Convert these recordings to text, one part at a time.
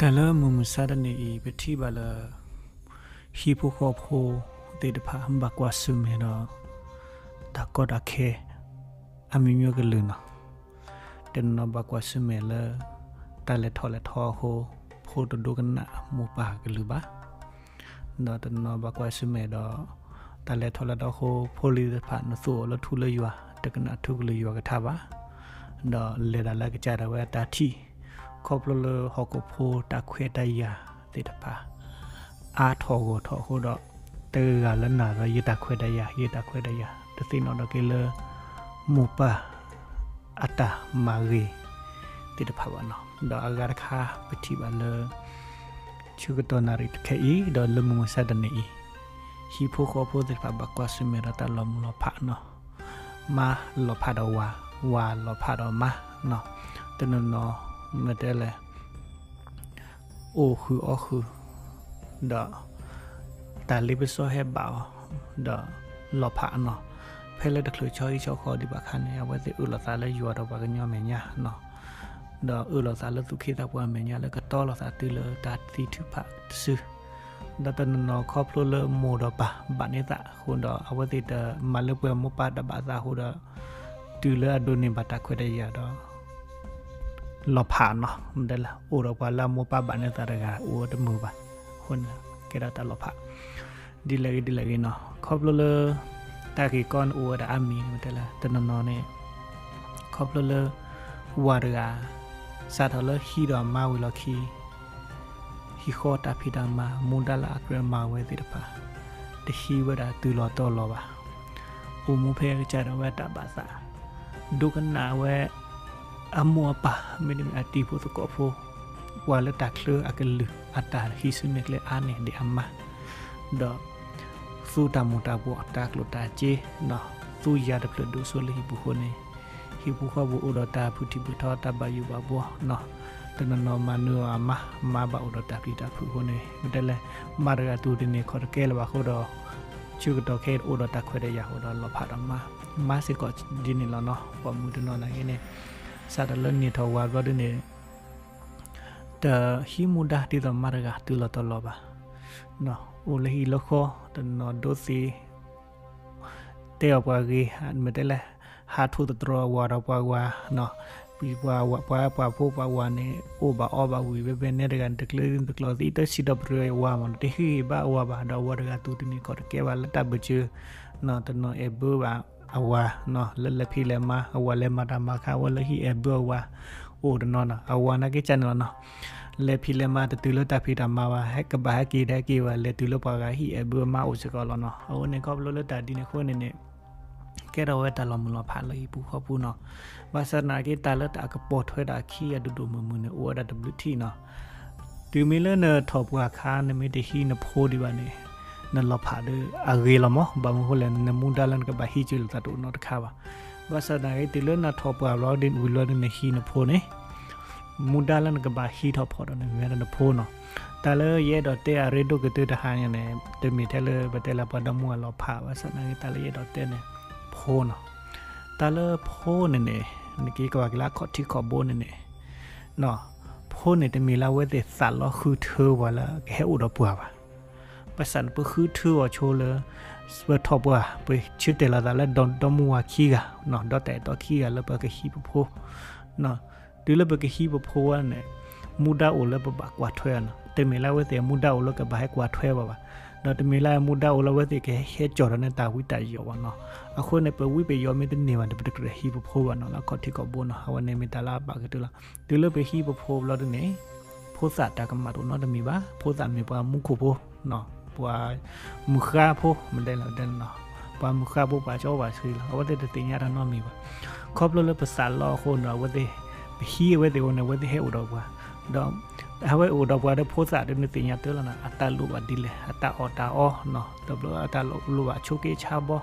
တၢ်လၢမုၢ်မဆါတနံၤအံၤ ပထံၣ်ဘၣ်လၢ ဟံၣ်ဖိဃီဖိသ့ၣ်တဖၣ် ဘၣ်ကွၢ်ဆၢၣ်မဲာ်ဒီး တၢ်ကီတၢ်ခဲ အမံၤမံၤကလုာ်နီၤ. တနီၤနီၤဘၣ်ကွၢ်ဆၢၣ်မဲာ်လၢ တၢ်လဲၤထီၣ်လဲၤထီအဃိ ဖိတဒိကနၣ်မိၢ်ပၢ်ကလုၢ်ဘၣ်. ဒီးတနီၤနီၤဘၣ်ကွၢ်ဆၢၣ်မဲာ်ဒီး တၢ်လဲၤထီၣ်လဲၤထီအဃိ ဖိလံၤသ့ၣ်တဖၣ် နသူၣ်အိၣ်လၢထူလၢယွၤ တကနၣ်ထူကလုၢ်ယွၤကထါဘၣ်. ဒီးလဲၤဒၣ်လၢကစၢ်ဒၣ်ဝဲအတၢ်ထံၣ် ခီဖျိလၢဟီၣ်ခိၣ်ဖိတၢ်ခွဲးတၢ်ယာ်သ့ၣ်တဖၣ် အါထီၣ်ဂီၢ်ထီၣ်အဃိဒီး တဂၤလၢနၤဒီး ယတၢ်ခွဲးတၢ်ယာ် ယတၢ်ခွဲးတၢ်ယာ် တသ့ၣ်နီၣ်ဒီးက့ၤလၢ မိၢ်ပၢ် အတၢ်မၤဂ့ၤသ့ၣ်တဖၣ်ဘၣ်နီၤ. ဒီးအဂၤတခါ ပထံၣ်ဘၣ်လၢ ဆၢကတီၢ်နၣ်ရံၣ်တခဲအံၤ ဒီးလၢမုၢ်မဆါတနံၤအံၤ ဟံၣ်ဖိဃီဖိသ့ၣ်တဖၣ် ဘၣ်ကွၢ်ဆၢၣ်မဲာ်ဒီးတၢ်လီၤမုၢ်လီၤဖးနီၤ. မါလီၤဖးဒီးဝၤ, ဝၤလီၤဖးဒီးမါနီၤ. တနီၤနီၤ မ့ၢ်တဲလဲၣ် အိၣ်ဃုာ်အီၣ်ဃုာ် ဒီး တၢ်လ့ပစီဟဲဘၣ်အီၤ ဒီးလီၤဖးနီၤ. ဖဲလၢတချုးဆီဟံၣ်ဆီဃီဒံးဘၣ်အခါန့ၣ် အဝဲသ့ၣ်အၢၣ်လီၤသးလၢယွၤဒီးပှၤကညီမဲာ်ညါနီၤ. ဒီးအၢၣ်လီၤသးလၢသူၣ်က့သးပှၢ်မဲာ်ညါ လၢကတီၤလီၤသးတုၤလၢတၢ်သံထုးဖးတစု ဒီးတနီၤနီၤခီဖျိလၢမိၢ်ဒီးပၢ်ဘၣ်န့ၢ်သးအဃိဒီး အဝဲသ့ၣ်တမၤလၢပှဲၤမိၢ်ပၢ်တၢ်ဘၣ်သးအဃိဒီး တုၤလၢအဒိးန့ၢ်ဘၣ်တၢ်ခွဲးတၢ်ယာ်ဒီး လီၤဖးနီၤ. မ့ၢ်တဲလဲၣ် အိၣ်ဒီးပှၤလၢအမိၢ်ပၢ်ဘၣ်န့ၢ်သးတဂၤ အိၣ်ဝဲတမုာ်ဘၣ်. အဃိန့ၣ် ကဲဒၣ်တၢ်လီၤဖး ဒ်လဲၣ်ဂ့ၤဒ်လဲၣ်ဂ့ၤနီၤ. ခီဖျိလၢ တၢ်ဂ့ၢ်ကီန့ၣ်အိၣ်ဝဲဒၣ်အါမံၤ မ့ၢ်တဲလဲၣ် တနီၤနီၤန့ၣ် ခီဖျိလၢ ဝၤတဂၤ စးထီၣ်လၢဟံးဒီးအမါဝံၤလီၢ်ခံ ဟံၣ်ဃီတၢ်ဖံးတၢ်မၤ မူဒါလၢအကြၢးမၤဝဲသ့ၣ်တဖၣ် တဟံးဝဲဒၣ်တုၤလီၤတီၤလီၤဘၣ်. အိၣ်မူဖဲကစၢ်ဒၣ်ဝဲအတၢ်ဘၣ်သး ဒိကနၣ်ဝဲ အမိၢ်အပၢ် မ့တမ့ၢ်အတံၤဖိသကိးဖိ ပှၤလၢတၢ်ချၢအကလုာ် အတၢ်ဟံးစုနဲၣ်ကျဲအါန့ၢ်ဒံးအမါ ဒီး သူတၢ်မူၤတၢ်ဘှီး တၢ်ကျိၣ်တၢ်စ့နီၤ သူယၤတဖျၢၣ်ဒိၣ်စိလၢဟံၣ်ပူၤအဃိန့ၣ် ဟံၣ်ပူၤဃီပူၤအိၣ်ဒီးတၢ်ဖုၣ်ထံၣ်ဖုၣ်ထီ တၢ်ဘၣ်ယိၣ်ဘၣ်ဘှီနီၤ. တနီၤနီၤမၤနၢၤအီၤအမါ မါဘၣ်အိၣ်ဒီးတၢ်ပျံၤတၢ်ဖုးအဃိန့ၣ် မ့ၢ်တဲလဲၣ် မါတဂၤတူၢ်တန့ၢ်ခီၣ်တကဲလၢၤဘၣ်အဃိဒီး ဆၢကတီၢ်ခဲအံၤအိၣ်ဒီးတၢ်ခွဲးတၢ်ယာ်အဃိဒီး လီၤဖးဒီးမါ မါစ့ၢ်ကီးဒ်န့ၣ်လီၤနီၤ. ပိာ်မုၣ်တနီၤနာ်က့န့ၣ် စးထီၣ်လၢနံၣ်ထီၣ်ဝၤဘျီဒ်န့ၣ် တဟံးမူဒါဒ်သိးမါတဂၤတုၤလီၤတီၤလီၤဘၣ်. အိၣ်လၢဟံၣ်လၢဃီ တနီၤဒိသ့ၣ် တဲအီၤပှၤဂ့ၤ မ့ၢ်တဲလဲၣ် ဟးထီၣ်သတြီၤအဝၤဒီးပှၤဝၤ ပှၤ ပှၤဖိပှၤဝၤန့ၣ် အိၣ်ဘၣ်အီဘၣ်ဝံၤ ဖဲဖဲနဲတဂၤန့ၣ် တကျၢၤသံတကျီသံ တစံးထီၣ်ပတြၢၤဝၤမး တဟံးဂ့ၤဘၣ်အဝၤဘၣ် ဒီးအဝၤတဂၤတူၢ်တန့ၢ်ခီၣ်တကဲဘၣ်လၢတၢ်ဘၢၣ်စၢၤ တနီၤအဲၣ်ဘၢဘၣ်အဝၤ လၢလဲၤဖံးလဲၤမၤ အဝၤလဲၤမၤတၢ်မၤခါဝဲလၢဟံၣ်အဲၣ်ဘၢအဝၤ အိၣ်တနီၤနီၤ အဝၤနာ်က့ကၢ်န့ၣ်လီၤနီၤ. လဲၤဖံးလဲၤမၤတတုၤလၢတၢ်ဖံးတၢ်မၤဘၣ် ဟဲကဘၣ်ဟဲက့ၤဒီးဟဲက့ၤဘၣ် လဲၤတုၤလၢပှၤဂၤဟံၣ်အဲၣ်ဘၢအမါအိၣ်စ့ၢ်ကီးလီၤနီၤ. အဃိန့ၣ် ခီဖျိလၢတၢ်ဒ်န့ၣ်အဃိန့ၣ်န့ၣ် ကဲထီၣ်ဝဲတၢ်လီၤမုၢ်လီၤဖးလၢဟံၣ်ပူၤဃီပူၤနီၤ. ဘၣ်ဆၣ်သနာ်က့ တၢ်လၢတၢ်ကပိာ်ထွဲတၢ်ခံအဒိၣ်ဒိၣ်မုၢ်မုၢ်န့ၣ် အိၣ်ဝဲဒၣ်တဘျုးထံၣ်နီၤ. တုၤမ့ၢ်လၢနထီၣ်ပှၢ်အခါ နမ့ၢ်တဟံးနဖိဒံးဘၣ်န့ၣ် နလီၤဖးဒီးအဂ့ၤလီၤမး. ဘၣ်မနုၤအဃိလဲၣ် နမူဒါလၢနကဘၣ်ဟံးကၢလိာ်သးတအိၣ်နီတခါဘၣ်. ဘၣ်ဆၣ်သနာ်က့ တုၤလၢနထီၣ်ပှၢ်ဘျီဒ်ဝံၤလီၤဒ်နဟံးနဖိန့ၣ် မူဒါလၢနကဘၣ်ဟံးထီၣ်ဖီၣ်ဒီးန့ၣ် မ့ၢ်ဝဲဒၣ်နဖိနီၤ. တၢ်လၢယအဲၣ်ဒိးတဲအရ့ဒိၣ်ကတၢၢ်တဟါညါန့ၣ် တမ့ၢ်ထဲလၢပတဲလၢပှၤဒီမါဝၤလီၤဖး ဘၣ်ဆၣ်သနာ်က့ တၢ်လၢယအဲၣ်ဒိးတဲန့ၣ် ဖိနီၤ. တၢ်လၢဖိန့ၣ်န့ၣ် နက့ၤကဘၣ်က့ၤလၢအခီၣ်ထံးခီၣ်ဘိန့ၣ်န့ၣ် ဖိန့ၣ်တမ့ၢ်လၢအဝဲသ့ၣ်သးလီဃုထၢပှၤလၢကဟဲအိၣ်ဒီးပှၤဘၣ်. ဘၣ်ဆၣ်န့ၣ်ပဃုထၢအီၤဆိလၢ ပထီၣ်ပှၢ် ပဆၢတဲာ်လီၤသးလၢဒီမါဝၤခံဂၤ ဒီးတၢ်အဲၣ်တီခံဂၤလၢပကဟံးပဖိ တုၤလၢပကဟံးပဖိဝဲန့ၣ် မူဒါအိၣ်လၢပဘၣ်ကွၢ်ထွဲအီၤနီၤ. တမ့ၢ်လၢအဝဲသ့ၣ်မူဒါအိၣ်လၢကဘၣ်ဟဲကွၢ်ထွဲပှၤဘၣ်. ဒီးတမ့ၢ်လၢအမူဒါအိၣ်လၢအဝဲသ့ၣ်ကဟဲကၠီၣ်ဒီးန့ၢ်တၢ်ဝံတၢ်ယိးဘၣ်နီၤ. အဃိန့ၣ် ပဝံပယိးမ့ၢ်တန့ၢ်ဘၣ်န့ၣ် ပတကြၢးဟံးပဖိဘၣ်နီၤ လၢအခီၣ်ထံးခီၣ်ဘိနီၤ. အဝဲန့ၣ်မ့ၢ်တၢ်လၢအဘၣ်ကတၢၢ်လီၤ. တုၤလၢပဟံးပဖိဘျီဒ်န့ၣ် ဖိသၣ်တၢ်ကမၣ်တအိၣ်နီတမံၤဘၣ်. ဖိသၣ်မ့ၢ်ပှၤမူခိၣ်ဖိ ပှၤမုၢ်ဃါဖိ မ့ၢ်တဲလၢတဲနီၤ ပှၤမုၢ်ဃါဖိပှၤစီပှၤဆှံလီၤ. အဝဲသ့ၣ်တသ့ၣ်ညါတၢ်နီတမံၤဘၣ်. ခီဖျိလၢပသးလီအဃိန့ၣ် အဝဲသ့ၣ် ပဟံးအဝဲသ့ၣ်အဃိန့ၣ် အဝဲသ့ၣ်ဟဲအိၣ်ဒီးပှၤ ဒီး အဝဲအိၣ်ဒီးပှၤဒီးဖိသၣ်ဒီးနသ့ၣ်ညါတၢ်လီၤနီၤ အတၢ်လိၣ်ဘၣ်ဒ်လဲၣ် အတၢ်အီၣ်တၢ်အီနီၤ တဘျီအတၢ်လိၣ်ဘၣ်ဆိးက့ဆါဘီ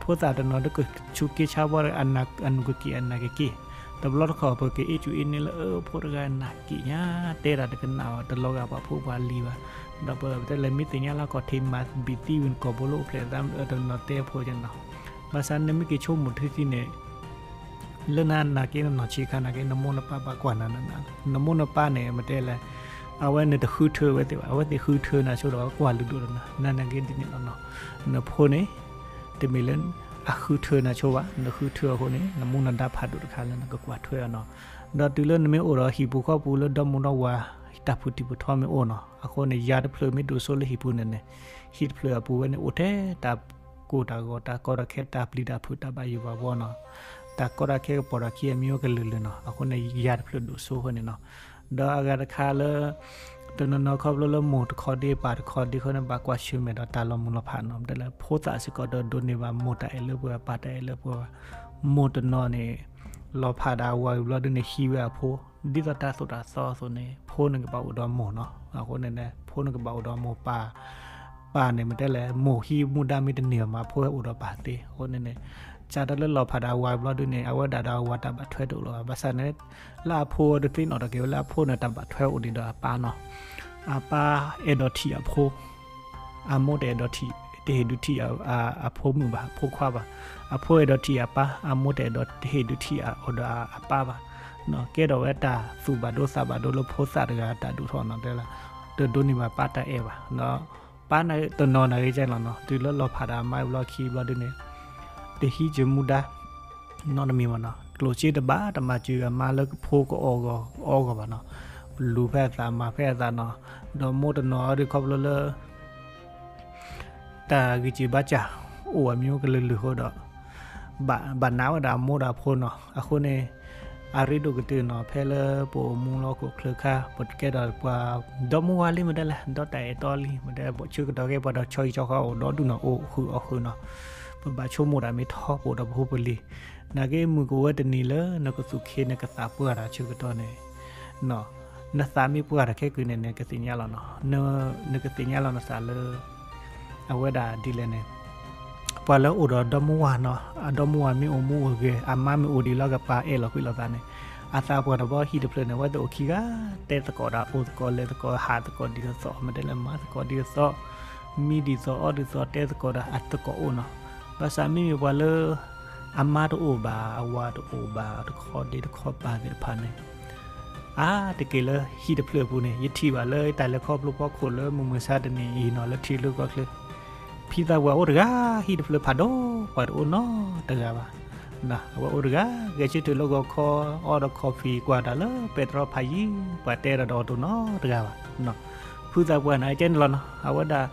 ဖိသၣ်တနီၤဒီးကဆိးက့ဆါဘီဒီး အနၢ်ကက့ၣ်အနၢ်ကက့ၣ် တဘျီတခီၣ်ပကအ့ၣ်ကူအ့ၣ်န့ၢ်လၢအဖိတဂၤနၢ်က့ၣ်ညါ တဲတၢ်တကနၣ်ဘၣ် တလီၤဂာ်ပှၤဖိပှၤလံၤဘၣ် ဒီးပတဲလဲၣ်မ့ၢ်သ့ၣ်ညါလၢအခီၣ်ထံးမၤဘံၣ်သံဝံၤနကိာ်ဘိလၢအိၣ်ဖျဲၣ်သးတနီၤတဲဖိကနီၤ ဘၣ်ဆၣ်နမ့ၢ်က့ၤဆိကမိၣ်ထံသံန့ၣ် လၢနနာ်က့နနီၢ်ဆံးခါနာ်က့ နမိၢ်နပၢ်ဘၣ်ကွၢ်နၤနၤ နမိၢ်နပၢ်န့ၣ် မ့ၢ်တဲလဲၣ် အဝဲန့ၣ်တဃုထၢဝဲသ့ၣ်ဘၣ်, အဝဲသ့ၣ်ဃုထၢနၤဆိဒီးကွၢ်လုၢ်ဒိၣ်ဒီးနၤ, နာ်က့ဒ်န့ၣ်လီၤနီၤ. နဖိန့ၣ် တမ့ၢ်လၢအဃုထၢနၤဆိဘၣ်, နဃုထၢအဃိန့ၣ် နမူနဒါဖးဒိၣ်တခါလၢနကကွၢ်ထွဲအီၤနီၤ. ဒီးတုၤလၢနမ့ၢ်အိၣ်ဒီးဟံၣ်ပူၤဃီပူၤလၢဒီမါဒီဝၤ တၢ်ဖုၣ်တံၢ်ပထီမ့ၢ်အိၣ်နီၤ, အဃိန့ၣ် ယၤတဖျၢၣ်မ့ၢ်ဒိၣ်စိလၢဟံၣ်ပူၤန့ၣ်န့ၣ်, ဟံၣ်တဖျၢၣ်အပူၤဝဲန့ၣ်အိၣ်ထဲတၢ်ကိၢ်တၢ်ဂီၤ တၢ်ကီတၢ်ခဲ တၢ်ပျံၤတၢ်ဖုး တၢ်ဘၣ်ယိၣ်ဘၣ်ဘှီနီၤ, တၢ်ကီတၢ်ခဲကပီၤတၢ်ခံအမံၤအိၣ်ကလုာ်လုာ်နီၤ, အဃိန့ၣ် ယၤတဖျၢၣ်ဒိၣ်စိအဃိန့ၣ်နီၤ. ဒီးအဂၤတခါလၢ တနီၤနီၤခီဖျိလၢမိၢ်တခီဒ့ပၢ်တခီဒ့အဃိန့ၣ် ဘၣ်ကွၢ်ဆၢၣ်မဲာ်ဒီးတၢ်လီၤမုၢ်လီၤဖးနီၤ, ဒ်လၢဖိသၣ်စ့ၢ်ကီးဒီးဒိးန့ၢ်ဘၣ်မိၢ်တၢ်အဲၣ်လၢပှဲၤ ပၢ်တၢ်အဲၣ်လၢပှဲၤဘၣ်, မိၢ်တနီၤန့ၣ် လီၤဖးဒီးအဝၤဝံၤဘျီဒုန့ၣ် ဟံးဝဲအဖိ, ဒ်သိးတၢ်သိၣ်တၢ်သီအသိးန့ၣ် ဖိန့ၣ်ကဘၣ်အိၣ်ဒီးမိၢ်နီၤ, အဃိန့ၣ် ဖိန့ၣ်ကဘၣ်အိၣ်ဒီးမိၢ်ပၢ်, ပၢ်န့ၣ်မ့ၢ်တဲလဲၣ် မိၢ်ဟံးမူဒါမ့ၢ်တန့ၢ်ဘၣ်မး အဖိဟဲအိၣ်ဒီးပၢ်သ့, အဃိန့ၣ်န့ၣ် စးထီၣ်လၢလီၤဖးဒီးအဝၤဘျီဒုန့ၣ် အဝဲဒၣ်ဒီးအဝၤတၢ်ဘၣ်ထွဲတအိၣ်လၢၤဘၣ်, ဘၣ်ဆၣ်န့ၣ် လၢအဖိအီၤတသ့နီတဂၤဝဲလၢအဖိန့ၣ် တၢ်ဘၣ်ထွဲအိၣ်ဒံးဒီးအပၢ်နီၤ, အပၢ်အဲၣ်ဒိးထံၣ်အဖိ အမိၢ်တအဲၣ်ဒိးထံၣ် တဟ့ၣ်ဒုးထံၣ်အဖိမုၣ်ဘၣ် အဖိခွါဘၣ်, အဖိအဲၣ်ဒိးထံၣ်အပၢ် အမိၢ်တအဲၣ်ဒိးတဟ့ၣ်ဒုးထံၣ်အီၤဒီးအပၢ်ဘၣ်, ကဲထီၣ်ဝဲတၢ်သူၣ်ဘၣ်ဒိသးဘၣ်ဒိလၢဖိသၣ်တဂၤအတၢ်ဒုးထီၣ်နီၤ, တဲလၢ တဒိးန့ၢ်ဘၣ်ပၢ်တၢ်အဲၣ်ဘၣ်, ပၢ်တနီၤနၤဂ့ၤကဲလီၤနီၤ, တုၤလၢလီၤဖးဒီးအမါဘျီခံဘျီဒုန့ၣ် တဟံးစၢၤမူဒါ နီတမံၤဘၣ်နီၤ, ကျိၣ်စ့တဘၣ်တမၤစၢၤအမါလၢဖိကအီၣ်ဂီၢ်အီဂီၢ်ဘၣ်နီၤ, လူၤဖဲအသးမၤဖဲအသးနီၤ, ဒီးမိၢ်တနီၤအီၤဒုးခီဖျိလၢ တၢ်ဂံၢ်စၢ်ဘါစၢ် အိၣ်အမံၤအိၣ်ကလုာ်လုာ်အဃိဒီး ဘၣ်နးဝဲဒၣ်အမိၢ်ဒီးအဖိနီၤ, အဃိန့ၣ် အရ့ဒိၣ်ကတၢၢ်နီၤ, ဖဲလၢပအိၣ်မူလၢဟီၣ်ခိၣ်ချၢခါ ပကဲဒီးပှၤဒီမါဝၤလံမ့ၢ်တဲလဲၣ် ဒီတၢ်အဲၣ်တီလံ မ့ၢ်တဲဆၢကတီၢ်ကဲပှၤဒီးဆီဟံၣ်ဆီဃီအိၣ် ဒီဒူၣ်နီၤ အိၣ်ဃုာ်အီၣ်ဃုာ်နီၤ, ပဘၣ်ဆိကမိၣ်တၢ်မ့ၢ်ထီ ပအိၣ်ဒီးပဖိပလံၤ, နာ်က့မုၢ်ကအိၣ်ဝဲတနံၤလၢနကသူၣ်ခ့နကသးပှၢ်တၢ်ဆၢကတီၢ်န့ၣ် နသးမ့ၢ်ပှၢ်တၢ်ခဲကနံၣ်န့ၣ် နကသ့ၣ်ညါလီၤနီၤ, နကသ့ၣ်ညါလီၤနသးလၢ အဝဲဒၣ်ဒ်လဲၣ်န့ၣ်, ပှၤလၢအိၣ်ဒီးဒီမါဝၤနီၤ, အဒီမါဝၤမ့ၢ်အိၣ်မူအိၣ်ဂဲၤ အမါမ့ၢ်အိၣ်ဒံးလၢကပာ်အဲၣ်လီၤကွံလိာ်သးန့ၣ်, အသးပှၢ်တဘျီဟံၣ်တဖျၢၣ်န့ၣ် အဝဲသ့ၣ်အိၣ်ခံဂၤ တဲသကိးဒီး အိၣ်သကိးလဲၤသကိးဟးသကိးဒ်သိးသိး မ့ၢ်တဲလဲၣ်မၤသကိးဒ်သိးသိး, မံဒ်သိးအီဒ်သိး တဲသကိးဒီးအသကိးအိၣ်နီၤ, ဘၣ်ဆၣ်မ့မ့ၢ်ပှၤလၢ အမါတအိၣ်ဘၣ် အဝၤတအိၣ်ဘၣ် တခီဒ့တခီပၤသ့ၣ်တဖၣ်န့ၣ် အါတက့ၢ်လၢဟံၣ်တဖျၢၣ်အပူၤန့ၣ် ယထံၣ်ဘၣ်လၢတၢ်လဲၤခီဖျိဖီခိၣ်လၢမုၢ်မဆါတနံၤအံၤနီၤ လၢထံလၢကီၢ်ချၢ ဖံသးပှၢ်အိၣ်တဂၤ ဟံၣ်တဖျၢၣ်ဖးဒိၣ် ပှၤတအိၣ်နီတဂၤဘၣ်. အဝဲအိၣ်တဂၤ ဂဲၤဆၢထၢၣ်လၢဂီၤခီ အီဒီး coffee ကွၢ်တၢ်လၢပဲတြီဖးယံၤ ပှၤတဲဒီးတအိၣ်နီတဂၤဘၣ်. ဖုသးပှၢ်န့ၣ်ကဲန့ၣ်လီၤနီၤ အဝဲဒၣ်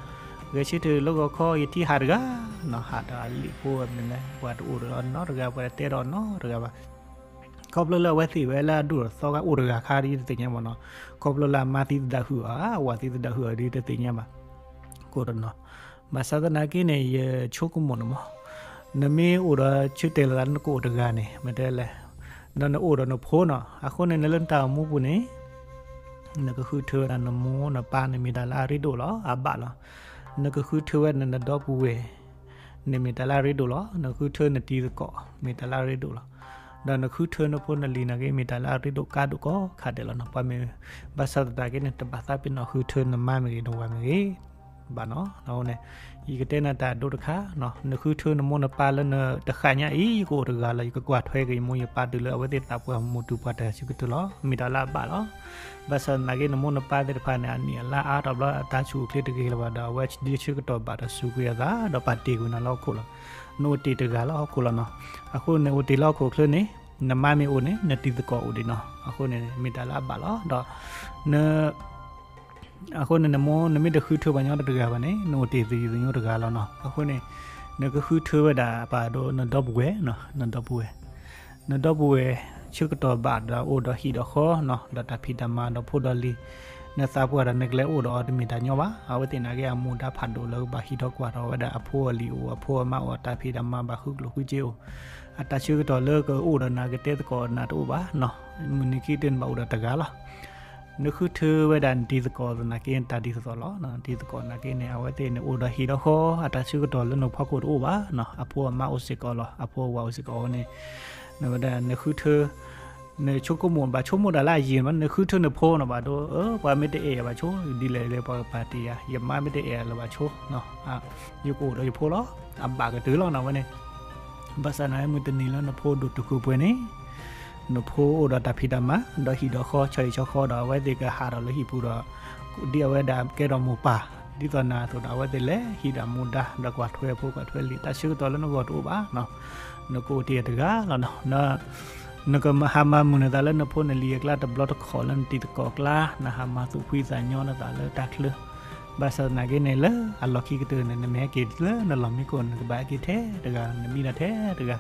ဂဲၤဆၢထၢၣ်လၢဂီၤခီ ယထံၣ်ဟးတဂၤနီၤ ဟးဒီးအလံာ်ဖိမ့ၢ်လဲၣ် ပှၤတအိၣ်ဒီးနီတဂၤ ပှၤတတဲဒီးနီတဂၤဘၣ်. ခီဖျိလၢအဝဲသ့ၣ်ဝဲလၢအဒိၣ်ဒီးသီခါအိၣ်တဂၤခါဒီးယတသ့ၣ်ညါဘၣ်နီၤ. ခီဖျိလၢအမါသံသဒၣ်ဟုၣ်အီၤ အဝၤသံသဒၣ်ဟုၣ်အီၤဒီးယတသ့ၣ်ညါဘၣ်. ကိးတနီၤ ဘၣ်ဆၣ်သနာ်က့န့ၣ် ယဆိကမိၣ်န့ၣ်မး နမ့ၢ်အိၣ်ဒီးဆၢတဲာ်လီၤသးလၢနကအိၣ်တဂၤန့ၣ် မ့ၢ်တဲလဲၣ် ဒီးနအိၣ်ဒီးနဖိနီၤ အဃိန့ၣ် နလၢနတၢ်အိၣ်မူပူၤန့ၣ် နကဃုထၢဝဲဒၣ်နမိၢ်နပၢ်န့ၣ်မ့ၢ်တၢ်လၢအရ့ဒိၣ်လီၤ အဘၣ်လီၤ. နကဃုထၢဝဲဒၣ်နဒီပုၢ်ဝဲၢ်န့ၣ်မ့ၢ်တၢ်လၢအရ့ဒိၣ်လီၤ. နဃုထၢနတံၤသကိး မ့ၢ်တၢ်လၢအရ့ဒိၣ်လီၤ. ဒီးနဃုထၢနဖိနလံၤနာ်က့ မ့ၢ်တၢ်လၢအရ့ဒိၣ်ကါဒိၣ်ကိးခါဒဲးလီၤနီၤ. ပှၤမ့ၢ် ဘၣ်ဆၣ်သနာ်က့န့ၣ် တဘၣ်သးပ့ၤနီၣ်ဃုထၢနမါမ့ၢ်ဂ့ၤ နဝၤမ့ၢ်ဂ့ၤ ဘၣ်နီၤ. အဃိန့ၣ် ယကတဲနၤတၢ်ဒိတခါနီၤ နဃုထၢနမိၢ်နပၢ်လၢနတဃၣ်ညါအံၤ ယကအိၣ်တဂၤလီၤ ယကကွၢ်ထွဲက့ၤယမိၢ်ယပၢ်တုၤလၢအဝဲသ့ၣ်သးပှၢ်မုာ်တုၤပှၢ်တၢ်ဆၢကတီၢ်လီၤ မ့ၢ်တၢ်လၢအဘၣ်လီၤ. ဘၣ်ဆၣ်သနာ်က့ နမိၢ်နပၢ်သ့ၣ်တဖၣ်န့ၣ် အနံၣ်အလါအါထီၣ်ဘျီ အတၢ်ဆူၣ်အိၣ်ချ့တဂ့ၤလၢၤဘၣ်ဒီး အဝဲဒ်ဆၢကတီၢ်ဘၣ်ဒီးစူးကွံာ်အသး ဒီးပာ်တ့ၢ်ကွံာ်နၤလၢဟီၣ်ခိၣ်လီၤ. နအိၣ်တ့ၢ်တဂၤလၢဟီၣ်ခိၣ်လီၤနီၤ. အဃိန့ၣ် အိၣ်တ့ၢ်လၢဟီၣ်ခိၣ်ချၢန့ၣ် နမါမ့ၢ်အိၣ်န့ၣ် နတံၤသကိးအိၣ်ဒံးနီၤ. အဃိန့ၣ် မ့ၢ်တၢ်လၢအဘၣ်လီၤ. ဒီး အဃိန့ၣ် နမိၢ်နမ့ၢ်တဃုထၢပှၤညီတဂၤဘၣ်န့ၣ် နအိၣ်တ့ၢ်သယုၢ်သညိတဂၤလီၤနီၤ. အဃိန့ၣ် နကဃုထၢဝဲဒၣ်ပှၤဒိ နဒီပုၢ်ဝဲၢ်နီၤ နဒီပုၢ်ဝဲၢ် နဒီပုၢ်ဝဲၢ် ဆၢကတီၢ်ဘၣ်ဒီးအိၣ်ဒီးဟံၣ်ဒီးဃီနီၤ ဒီးတၢ်ဖံးတၢ်မၤဒီးဖိဒီးလံၤ နသးပှၢ်ဒီးနကလဲၤအိၣ်ဒီးအီၤတမ့ၢ်တၢ်ညီဘၣ်. အဝဲသ့ၣ်နာ်က့ အမူဒါဖးဒိၣ်လၢကဘၣ်ဟံးထီၣ်ကွၢ်ထီၣ်ဝဲဒၣ်အဖိအလံၤအိၣ် အဖိအမါအိၣ် အတၢ်ဖံးတၢ်မၤဘၣ်ဃုကျိၣ်ဃုစ့အိၣ် အတၢ်ဆၢကတီၢ်လၢကအိၣ်ဒီးနၤကတဲသကိးနၤတအိၣ်ဘၣ်နီၤ. မုၢ်နံၤခံကတၢၢ်နဘၣ်အိၣ်ဒီးတဂၤလီၤ. နဃုထၢဝဲဒၣ်နတံၤသကိးသနာ်က့ တၢ်ဒ်သိးသိးလီၤ. နတံၤသကိးနာ်က့န့ၣ် အဝဲသ့ၣ်န့ၣ်အိၣ်ဒီးဟံၣ်ဒီးဃီ အတၢ်ဆၢကတီၢ်လၢနဖီခိၣ်တအိၣ်ဘၣ်နီၤ. အဖိအမါအိၣ်စ့ၢ်ကီးလီၤ အဖိအဝၤအိၣ်စ့ၢ်ကီးအဃိန့ၣ် နဝဲဒၣ်နဃုထၢ နဆိကမိၣ်ဘၣ်ဆိကမိၣ်တၢ်လၢအယံာ်မး နဃုထၢနဖိနီၤ ဘၣ်ဒိ ပှၤမ့ၢ်တအဲၣ်ယၤဘၣ်ဆိ ဒ်လဲၣ်လဲၣ်ပှၤကပာ်တ့ၢ်ယၤ ယမါမ့ၢ်တအဲၣ်ယၤလၢၤဘၣ်ဆိ ယကအိၣ်ဒီးယဖိလီၤ. အဘၣ်ကတၢၢ်လီၤနီၤဝဲန့ၣ်. ဘၣ်ဆၣ်နာ်က့ မုၢ်တနံၤလၢနဖိဒိၣ်တုာ်ခိၣ်ပှဲၤန့ၣ် နဖိအိၣ်ဒီးတၢ်ဖံးတၢ်မၤ ဒီးဟံၣ်ဒီးဃီ ဆီဟံၣ်ဆီဃီဒီး အဝဲသ့ၣ်ကဟးထီၣ်လၢဟံၣ်ပူၤဒီး ဒ်အဝဲဒၣ်ကဲထီၣ်မိၢ်ပၢ် ဒ်သိးနၤအသိးဒီး အဝဲသ့ၣ်လဲၤဟံးဒီးမူဒါ ဒီးကွၢ်ထွဲဖိကွၢ်ထွဲလံာ် တၢ်ဆၢကတီၢ်လၢနဂီၢ်တအိၣ်ဘၣ်နီၤ. နကအိၣ်တ့ၢ်တဂၤလီၤနီၤ. နကဟးမၤမုာ်နသးလၢနဖိနလံၤအကျါ တဘျီတခီၣ်လၢနတံၤသကိးကျါ နဟးမၤသူၣ်ဖှံသးညီနသးလၢတၢ်ချၢ ဘၣ်ဆၣ်သနာ်က့န့ၣ် လၢအလီၢ်ခံကတၢၢ်န့ၣ် နမ့ၢ်ဟဲက့ၤလၢနလီၢ်မံခိၣ် နကဘၣ်ဟဲက့ၤထဲတဂၤ နမံဒီးထဲတဂၤ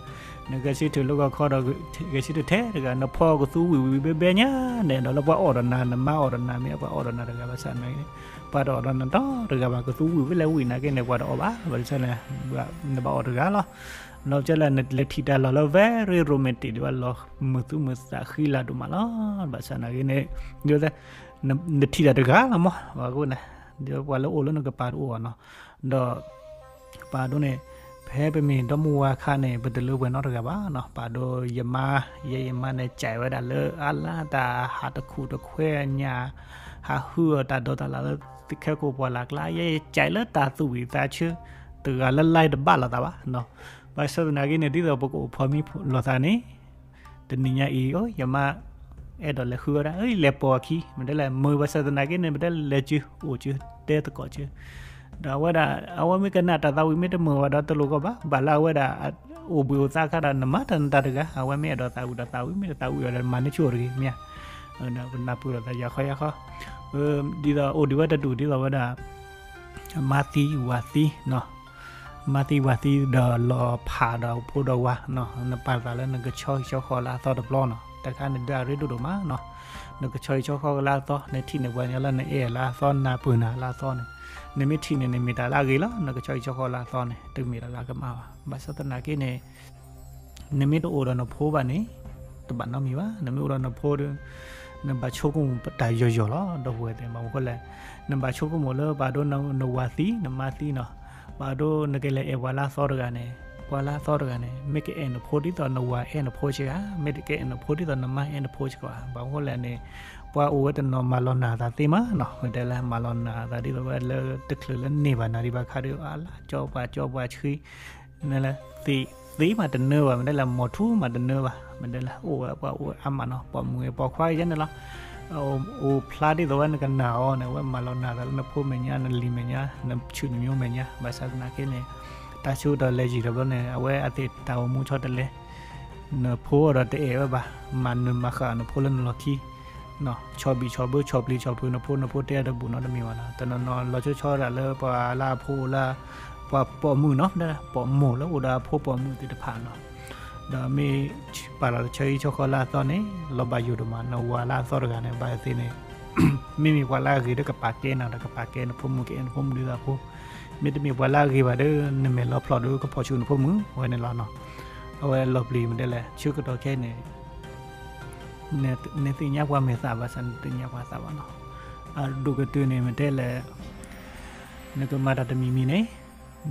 နဂဲၤဆၢထၢၣ်လၢဂီၤခီဒီး ဂဲၤဆၢထၢၣ်ထဲတဂၤ နဖီကသူဝံၣ်ဝံၣ်ဘဲဘဲညါန့ၣ် ဒီးလၢပှၤအီၣ်ဒီးနၤ နမါအီၣ်ဒီးနၤ မ့ၢ်ပှၤအီၣ်ဒီးနၤတဂၤ ဘၣ်ဆၣ်သနာ်က့န့ၣ် ပှၤတအီၣ်ဒီးနၤတဂၤဘၣ် ကသူဝံၣ်ဝဲလဲၤဝံၣ်နာ်က့န့ၣ် ပှၤတအီၣ်ဘၣ် ဘၣ်ဆၣ်န့ၣ် နဘၣ်အီၣ်တဂၤလီၤ. လီၤကလဲၣ် နလဲၤထံၣ်တၢ်လီၢ်လၢ very romantic ဒ်ဘၣ်လီၤ မုာ်သူမုာ်သးဃံလၤဒိၣ်မးလီၤ. ဘၣ်ဆၣ်သနာ်က့န့ၣ် ဒ် နထံၣ်တၢ်တဂၤလီၤမး အဃိန့ၣ် ဒ်ပှၤလၢအိၣ်လၢနကပၤတအိၣ်ဘၣ်နီၤ. ဒီး ပာ်ဒိၣ်န့ၣ် ဖဲပမ့ၢ်ဒီမါဝၤအခါန့ၣ် ပတလၢပှဲၤနီတဂၤဘၣ်နီၤ. ပာ်ဒိၣ်ယမါ ယဲယမါန့ၣ် ကဲဝဲဒၣ်လၢအလါတၢ်ဟးတခူၣ်တခွဲညါ ဟးဟုၣ်အီၤတၢ်ဒိးတၢ်လၢ်လၢသ့ၣ်ခဲခိၣ်ပှၢ်လၢ်ကျါ ယဲယကဲလၢတၢ်သူၣ်ဝံၣ်သးဆၢ တဂၤလၢ life တဘၣ်လိာ်သးဘၣ်နီၤ. ဘၣ်ဆၣ်သနာ်က့န့ၣ် ဒ်သိးပကအိၣ်ဖိးမံလိာ်သးန့ၣ် တနံၤညါအံၤ ယမါ အဲၣ်ဒိးလဲၤဃုဝဲဒၣ် အၢ လဲၤပိာ်အခံ မ့ၢ်တဲလဲၣ် မုာ်ဘၣ်ဆၣ်သနာ်က့န့ၣ် မ့ၢ်တဲလဲၤစု အိၣ်စု တဲသကိးစု ဒီးအဝဲဒၣ် အဝဲမ့ၢ်ကနၣ်တၢ်သးဝံၣ်မ့ၢ်တမုာ်ဘၣ်ဒီးတလိၣ်ကီဘၣ် ဘၣ်လၢအဝဲဒၣ် အိၣ်ဘှံးအိၣ်သါခါဒီး နမၤတၢ်နတၢ်တဂၤ အဝဲမ့ၢ်အဲၣ်ဒိးသးဝံၣ်ဒီးသးဝံၣ် မ့ၢ်တသးဝံၣ်ဘၣ်ဒီး မၤန့ၢ်ဆူၣ်အီၤတဂ့ၤ မ့ၢ်ဧါ. ပနၢ်ပၢၢ်လိာ်သးယၤခီယၤခီ ဒ်သိးအိၣ်ဒံးဝဲတဒူၣ်ဒ်သိးဝဲဒၣ် မါသံဝၤသံနီၤ မါသံဝၤသံဒီးလီၤဖးဒီးဖိဒီးဝၤနီၤ နပာ်သးလၢနကဆီဟံၣ်ဆီဃီလၢအသီတဘျီနီၤ တခါန့ၣ်ဒၣ်အရ့ဒိၣ်ဒိၣ်မးနီၤ နကဆီဟံၣ်ဆီဃီလၢအသီ နထံၣ်န့ၢ်ပှၤကညီလၢနအဲၣ်လၢအသီ နၢ်ပၢၢ်နၤလၢအသီန့ၣ် နမ့ၢ်ထံၣ်န့ၣ် နမ့ၢ်တၢ်လၢအဂ့ၤလီၤ နကဆီဟံၣ်ဆီဃီလၢအသီန့ၣ် တမ့ၢ်တၢ်လၢအကမၣ်ဘၣ် ဘၣ်ဆၣ်သနာ်က့န့ၣ် နမ့ၢ်တအိၣ်ဒီးနဖိဘၣ်န့ၣ် တဘၣ်နီတမံၤဘၣ် နမ့ၢ်အိၣ်ဒီးနဖိဒီး နဘၣ်ဆိကမိၣ်တၢ်ယိာ်ယိာ်လီၤ ဒီပုၢ်ဝဲၢ်သ့ၣ် ဘၣ်မနုၤဃိလဲၣ် နဘၣ်ဆိကမိၣ်လၢပာ်ဒိၣ်နဝၤသံ နမါသံနီၤ ပာ်ဒိၣ်နကလဲၤအဲၣ်ပှၤလၢအသီတဂၤန့ၣ် ပှၤလၢအသီတဂၤန့ၣ် မ့ၢ်ကအဲၣ်နဖိဒ်သိးနဝၤအဲၣ်နဖိစ့ၢ်ဧါ မ့ၢ်တကအဲၣ်နဖိဒ်သိးနမါအဲၣ်နဖိစ့ၢ်ကီးဧါ ဘၣ်မနုၤဃိလဲၣ်န့ၣ် ပှၤအိၣ်ဝဲတနီၤမၤလီၤနာ်သးသ့မးနီၤ မ့ၢ်တဲလၢမၤလီၤနာ်သးဒ်သိးဝဲလၢတချုးလၢန့ၢ်ဘၣ်နၤဒံးဘၣ်ခါဒီး အါလၢကၠီပှၤကၠီပှၤဆှံ မ့ၢ်လၢ သ့မးတနၢဘၣ် မ့ၢ်တဲလၢ မိၢ်ထူမးတနၢဘၣ် မ့ၢ်တဲလၢ အိၣ်ဝဲပှၤအိၣ်ဝဲအါမးနီၤ ပိာ်မုၣ်ဂ့ၤပိာ်ခွါဂ့ၤယဲန့ၣ်လီၤ. အိၣ်ဖျါဒ်သိးဝဲနကနာ်အီၤန့ၣ် အဝဲမၤလီၤနာ်သးလၢနဖိမဲာ်ညါ နလံၤမဲာ်ညါ နဆူၣ်နမျိုးမဲာ်ညါ ဘၣ်ဆၣ်သနာ်က့န့ၣ် တၢ်ဆၢကတီၢ်လဲၤယံာ်တဘျီန့ၣ် အဝဲအသ့ၣ်တၢ်အိၣ်မူဆီတလဲ နဖိဒီးတအဲၣ်ဝဲဘၣ် မၤနၢၤမၤဃၣ်နဖိလၢနလီၢ်ခံ ဆီၣ်ဘံၣ်ဆီၣ်ဘၢ ဆီၣ်ပျံၤဆီၣ်ဖုးနဖိ နဖိတဲတဘူၣ်နီတမံၤဘၣ်နီၤ တနီၤနီၤလီၤဆီဆီဒၣ်လၢပှၤလၢအဖိအိၣ်လၢ ပှၤပိာ်မုၣ်နီၤ ပိာ်မိၢ်လၢအိၣ်ဒီးအဖိပိာ်မုၣ်သ့ၣ်တဖၣ်နီၤ ဒီးမ့ၢ်ပာ်လီၤတဆီဟံၣ်ဆီဃီလၢအသီန့ၣ် လီၤဘၣ်ယိၣ်ဒိၣ်မး နဝၤလၢအသီတဂၤန့ၣ် ဘၣ်သ့ၣ်န့ၣ် မ့မ့ၢ်ပှၤလၢအဂ့ၤဒီးကပာ်ကဲနၤဒီးကပာ်ကဲနဖိမုၣ်ကအဲၣ်နဖိမုၣ်ဒ်သိးအဖိ မ့တမ့ၢ်ပှၤလၢအဂ့ၤဘၣ်ဒီး နမဲာ်လီၤဖျိးဒီးကဖီၣ်ဆူၣ်နဖိမုၣ်ဝဲန့ၣ်လီၤနီၤ အဝဲလီၤပျံၤမ့ၢ်တဲလဲၣ် ဆၢကတီၢ်ခဲအံၤန့ၣ် နသ့ၣ်ညါပှၤမဲာ်သၣ်ဘၣ်ဆၣ် နတသ့ၣ်ညါပှၤသးဘၣ်နီၤ အဒိၣ်ကတၢၢ်န့ၣ် မ့ၢ်တဲလဲၣ် နကမၤတၢ်တမံၤမံၤန့ၣ်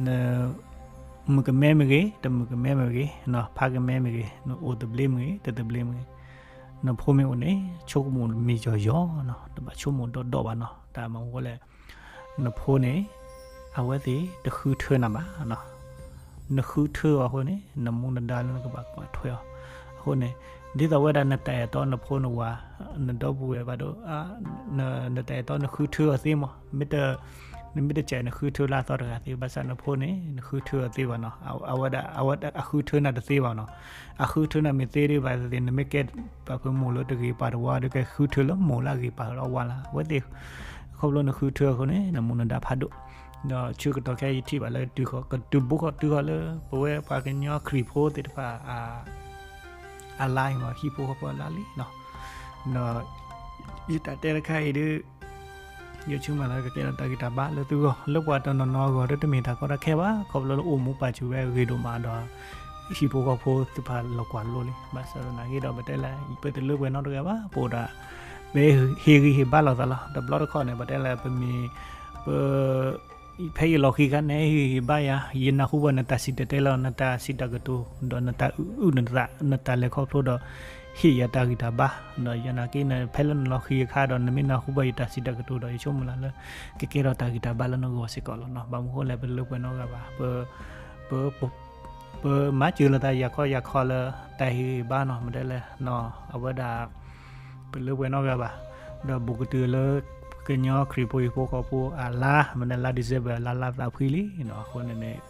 န မုၣ်ကမဲမ့ၢ်ဂ့ၤ တမုၣ်ကမဲမ့ၢ်ဂ့ၤ ဖးကမဲမ့ၢ်ဂ့ၤ နအိၣ်သဘျ့မ့ၢ်ဂ့ၤ တသဘျ့မ့ၢ်ဂ့ၤ နဖိမ့ၢ်အိၣ်န့ၣ် ဆိကမိၣ်မ့ၢ်ယီၤယီၤနီၤ တဘၣ်ဆိကမိၣ်ဒီးဒီးဘၣ်နီၤ တၢ်မၤမနုၤဃိလဲၣ် နဖိန့ၣ် အဝဲသ့ၣ်တဃုထၢနၤဘၣ်နီၤ နဃုထၢအီၤအဃိန့ၣ် နမူနဒါလၢနကဘၣ်ကွၢ်ထွဲအီၤ အဃိန့ၣ် ဒ်သိးဝဲဒၣ်နတၢ်အဲၣ်တီနဖိနဝၤ နဒီပုၢ်ဝဲၢ်ဘၣ်ဒီး နတၢ်အဲၣ်တီနဃုထၢအီၤသ့မး မ့ၢ်တ နမ့ၢ်တကဲနဃုထၢလၢအသီတဂၤသ့ ဘၣ်ဆၣ်နဖိန့ၣ် နဃုထၢအီၤသ့ဘၣ်နီၤ အဝဲဒၣ် အဝဲအဃုထၢနၤတသ့ဘၣ်နီၤ အဃုထၢနၤမ့ၢ်သ့ဒံးဘၣ်သ့ၣ် နမ့ၢ်ကဲပှၤဖုမိၢ်လၢတဂ့ၤပာ်တဝါဒီး ကဃုထၢလၢမိၢ်လၢအဂ့ၤပာ်လၢအဝၤလၢ အဝဲသ့ၣ် ခီဖျိနဃုထၢအဃိန့ၣ် နမူနဒါဖးဒိၣ် ဒီးဆၢကတီၢ်ခဲအံၤယထံၣ်ဘၣ်လၢတုၤဃီ ကတုၤဘူးဃီတုၤဃီလၢ ပဝဲပှၤကညီခရံာ်ဖိသ့ၣ်တဖၣ် အလါအံၤမး ဟံၣ်ဖိဃီဖိအလါလံနီၤ ဒီး ယတၢ်တဲတခါအံၤဒ် ယဆိကမိၣ်လၢကကဲထီၣ်တၢ်ဂံၢ်တၢ်ဘါလၢသုဂီၢ် လၢပှၤတနီၤနီၤအဂီၢ်ဒီးတမ့ၢ်တၢ်ကီတၢ်ခဲဘၣ် ခီဖျိလၢအိၣ်မူပာ်စူၣ်ဝဲအဂ့ၤဒိၣ်မးဒီး ဟံၣ်ဖိဃီဖိသ့ၣ်တဖၣ်လီၤကွၢ်လိလံ ဘၣ်ဆၣ်သနာ်က့ဒီး ပတဲလၢ ပတလၢပှဲၤနီတဂၤဘၣ် ပအိၣ်ဒီး ပဟ့ၣ်ဂံၢ်ဟ့ၣ်ဘါလိာ်သးလီၤ တဘျီတခီၣ်န့ၣ် ပတဲလၢပမ့ၢ် ပ ဖဲယလီၤဃံၤခါန့ၣ် ဟ့ၣ်ဂံၢ်ဟ့ၣ်ဘါယၤ ယနၢ်ဟူဘၣ်နတၢ်စံၣ်တဲၤတဲလီၤ နတၢ်စံးတၢ်ကတိၤ ဒီးနတၢ်အုၣ်နသး နတၢ်လဲၤခီဖျိဒီး ဟ့ၣ်ယၤတၢ်ဂံၢ်တၢ်ဘါ ဒီးယနာ်က့န့ၣ် ဖဲလၢနလီၤဃံၤအခါဒီး နမ့ၢ်နၢ်ဟူဘၣ်ယတၢ်စံးတၢ်ကတိၤဒီး ယဆိကမိၣ်လၢ ကကဲထီၣ်တၢ်ဂံၢ်တၢ်ဘါလၢနဂီၢ်စ့ၢ်ကီးလီၤနီၤ ဘၣ်မနုၤဃိလဲၣ် ပတလၢပှဲၤနီတဂၤဘၣ် ပ ပ ပ ပမၤစၢၤလိာ်သးယၤခီယၤခီလၢတၢ်ဟ့ၣ်ဂံၢ်ဘါနီၤ မ့ၢ်တဲလဲၣ်နီၤ အဝဲဒၣ် ပလၢပှဲၤနီတဂၤဘၣ်, ဒီးဘူးကတုၤလၢ ကညီခရံာ်ဖိဟံၣ်ဖိဃီဖိအလါ မ့ၢ်တဲလါ December လါလါသးဖှံလံနီၤ အဃိန့ၣ်န့ၣ်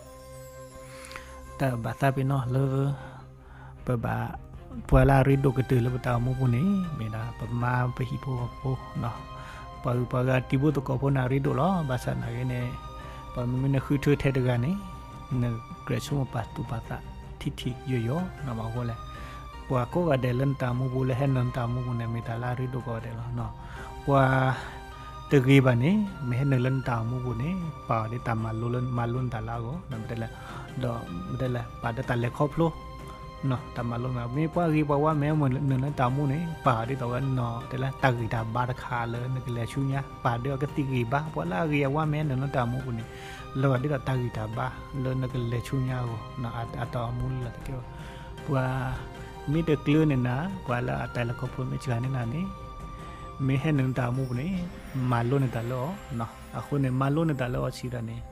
တၢ်ဘၣ်သးပ့ၤနီၣ်လၢ ပဘၣ် ပှၤလၢအရ့ဒိၣ်ကတၢၢ်လၢပတၢ်အိၣ်မူပူၤန့ၣ် မ့ၢ်ဒၣ်ပမါပဟံၣ်ဖိဃီဖိနီၤ, ပှၤဂုၤပှၤဂၤတံၤဖိသကိးဖိန့ၣ် အရ့ဒိၣ်လီၤ. ဘၣ်ဆၣ်နာ်က့န့ၣ် ပှၤမ့မ့ၢ်နဃုထၢထဲတဂၤန့ၣ် နကြၢးဆိကမိၣ်ပာ်သူၣ်ပာ်သးထံထံယိာ်ယိာ်နီၤ မ့ၢ်အဃိလဲၣ်, ပှၤကိးဂၤဒဲးလၢနတၢ်အိၣ်မူပူၤ လၢဟဲနုာ်နတၢ်အိၣ်မူပူၤန့ၣ် မ့ၢ်တၢ်လၢအရ့ဒိၣ်ကိးဂၤဒဲးလီၤ. ပှၤ တဂ့ၤဘၣ်န့ၣ် မ့ၢ်ဟဲနုာ်လၢနတၢ်အိၣ်မူပူၤန့ၣ် ပာ်အီၤဒ်တၢ်မၤလိလၢမၤလိနတၢ်လၢအဂီၢ် မ့ၢ်တဲလဲၣ်, ဒီးမ့ၢ်တဲလဲၣ် ပာ်ဒီးတၢ်လဲၤခီဖျိ တၢ်မၤလိမ့ၢ် မ့ၢ်ပှၤဂ့ၤပှၤဝါမ့ၢ်နုာ်လၢနတၢ်အိၣ်မူန့ၣ် ပာ်အီၤဒ်သိးဝဲနီၤ တဲလၢတၢ်ဂံၢ်တၢ်ဘါတခါလၢနကလဲၤဆူညါ ပာ်ဒီးအီၤကသံၣ်ဂံၢ်ဘါ ပှၤလၢအဂ့ၤအဝါမ့ၢ်နုာ်လၢတၢ်အိၣ်မူပူၤန့ၣ် လီၤဂာ်ဒ်သိးတၢ်ဂံၢ်တၢ်ဘါလၢနကလဲၤဆူညါအဂီၢ် အတၢ်အိၣ်မူလၢ်လၢ်တကဲဘၣ်, ပှၤ မ့ၢ်တကျၢၤန့ၣ်နၤ ပှၤလၢအတၢ်လဲၤခီဖျိမ့ၢ်စှၤန့ၣ်နၤန့ၣ် မ့ၢ်ဟဲနုာ်နတၢ်အိၣ်မူပူၤန့ၣ် မၤလိန့ၢ်တၢ်လၢအီၤ, အဃိန့ၣ် မၤလိန့ၢ်တၢ်လၢအီၤစံးဒၣ်န့ၣ်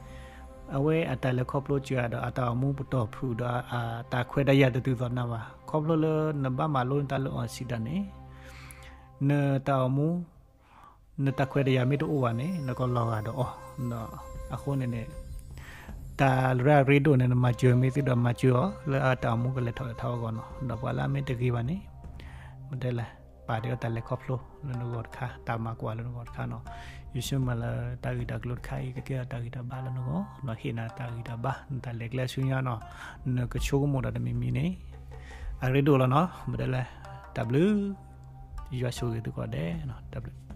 အဝဲအတၢ်လဲၤခီဖျိစှၤဒီး အတၢ်အိၣ်မူပတီၢ်ဖုၣ်ဒီး အတၢ်ခွဲးတၢ်ယာ်တတုၤသိးနၤဘၣ်, ခီဖျိလၢနဘၣ်မၤလိန့ၢ်တၢ်လၢအီၤစံးဒၣ်န့ၣ် နတၢ်အိၣ်မူ နတၢ်ခွဲးတၢ်ယာ်မ့ၢ်တအိၣ်ဘၣ်န့ၣ် နကလီၤဂာ်ဒီးအီၤ, အဃိန့ၣ်န့ၣ် တၢ်လၢအရ့ဒိၣ်န့ၣ် နမၤစၢၤမ့ၢ်သ့ဒီးမၤစၢၤအီၤ လၢအတၢ်အိၣ်မူကလဲၤထီၣ်လဲၤထီအဂီၢ်နီၤ, ဒီးပှၤလၢအမ့ၢ်တဂ့ၤဘၣ်န့ၣ် မ့ၢ်တဲလဲၣ် ပာ်ဒ်အီၤတၢ်လဲၤခီဖျိလၢနဂီၢ်တခါ တၢ်မၤကွၢ်လၢနဂီၢ်တခါနီၤ, ယဆၢမုၢ်လၢတၢ်ဂ့ၢ်တၢ်ကျိၤတခါအံၤ ကကဲထီၣ်တၢ်ဂံၢ်တၢ်ဘါလၢနဂီၢ်နီၤ, ဟ့ၣ်နၤတၢ်ဂံၢ်တၢ်ဘါ နတၢ်လဲၤကျဲဆူညါနီၤ, နကဆိကမိၣ်ဒီးတမံၤမံၤန့ၣ် အရ့ဒိၣ်လီၤနီၤ, မ့ၢ်တဲလဲၣ် တၢ်ဘျုး ယွၤဆိၣ်ဂ့ၤသုကိးဂၤဒဲးနီၤ, တၢ်ဘျုး